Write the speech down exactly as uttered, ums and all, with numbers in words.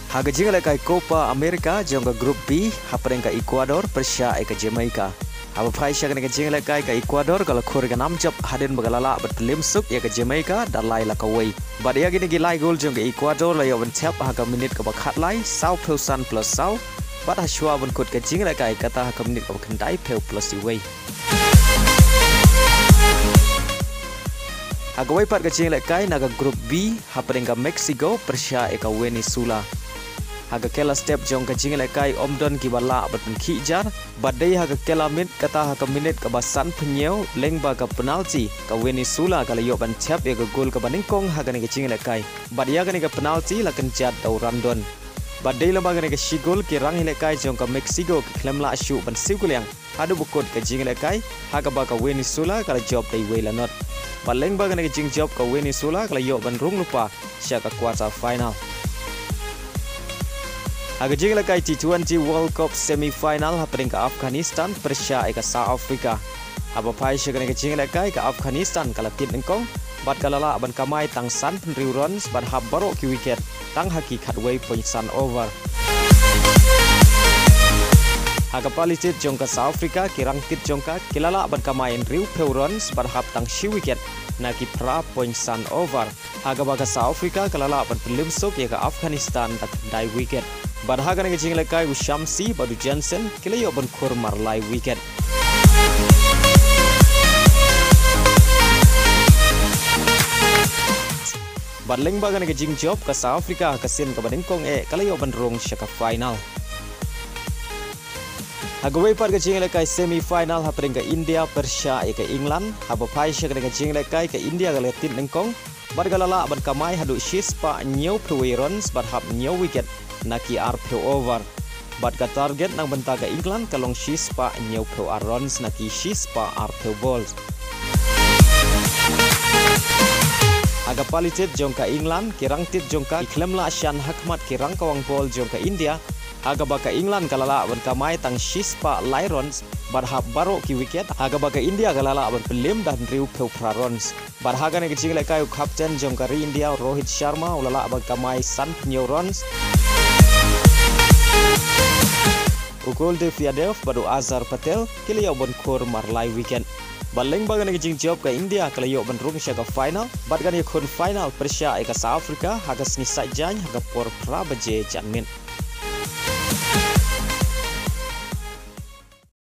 Ha ka jingïalehkai Copa America jong ka Group B, hapdeng ka Ecuador pyrshah ïa ka Jamaica. Haba phai sha kane ka jingïalehkai, ka Ecuador ka la khur ïa ka nam jop hadien ba ka la lah ban pynlem suk ïa ka Jamaica da lai la kawei. Bad ïa kine ki lai gol jong ka Ecuador la ïoh ban thep ha ka minit kaba khatlai, saw phew san plus saw. Bad ha shuwa ban kut ka jingïalehkai, kata ha ka minit kaba khyndai phew plus iwei. Ha kawei pat ka jingïalehkai na ka Group B, hapdeng ka Mexico pyrshah ïa ka Venezuela. Ha ka kylla step jong ka jingïalehkai ym don kiba lah ban pynkhih jar, bad dei ha ka kylla miet, kata ha ka minit kaba sanphew hynñiew, lyngba ka penalty, ka Venezuela ka la ïoh ban thep ïa ka gol kaba nyngkong ha kane ka jingïalehkai. Bad ïa kane ka penalty la kynjat da u Rondon. Bad dei lyngba kane ka shi gol, ki rangïalehkai jong ka Mexico ki khlem lah shuh ban siew kylliang haduh ba kut ka jingïalehkai, ha kaba ka Venezuela ka la jop da iwei la not. Bad lyngba kane ka jingjop, ka Venezuela ka la ïoh ban rung lypa sha ka quarter final. Ha ka jingïalehkai T twenty World Cup semi final, hapdeng ka Afghanistan pyrshah ïa ka South Africa. Haba phai sha kane ka jingïalehkai, ka Afghanistan ka la tied nyngkong, bad ka la lah ban kamai tang sanphew hynriew runs bad hap baroh ki wicket tang ha ki khatwei point san over. Ha ka pali tied jong ka South Africa, ki rangtied jong ka ki la lah ban kamai hynriewphew runs bad hap tang shi wicket na ki phra point san over. Ha kaba ka South Africa ka la lah ban pynlem suk ïa ka Afghanistan da khyndai wicket. Bad ha kane ka jingïalehkai, u Shamsi bad u Jansen ki la ïoh ban khur mar lai wicket. Bad lyngba kane ka jingjop, ka South Africa ha ka sien kaba nyngkong eh ka la ïoh ban rung sha ka final. Ha kawei pat ka jingïalehkai semi final, hapdeng ka India pyrshah ïa ka England. Haba phai sha kane ka jingïalehkai, ka India ka la tied nyngkong bad ka la lah ban kamai haduh shispah hynñiewphew wei runs bad hap hynñiew wicket na ki arphew over. Bad ka target na ka bynta ka England ka long shispah hynñiewphew ar runs na ki shispah arphew balls. Ha ka pali tied jong ka England, ki rangtied jong ka ki khlem lah shan ha khmat ki rangkawang bol jong ka India, ha kaba ka England ka la lah ban kamai tang shispah lai runs bad hap baroh ki wicket, ha kaba ka India ka la lah ban pynlem da hynriewphew phra runs. Bad ha kane ka jingïalehkai, u captain jong ka ri India, Rohit Sharma, u la lah ban kamai sanphew hynñiew runs. U Kuldeep Yadav bad u Axar Patel ki la ïoh ban khur mar lai wicket. Bad lyngba kane ka jingjop, ka India ka la ïoh ban rung sha ka final bad kan ïakhun final pyrshah ïa ka South Africa ha ka sngi Saitjaiñ ha ka por phra baje janmiet.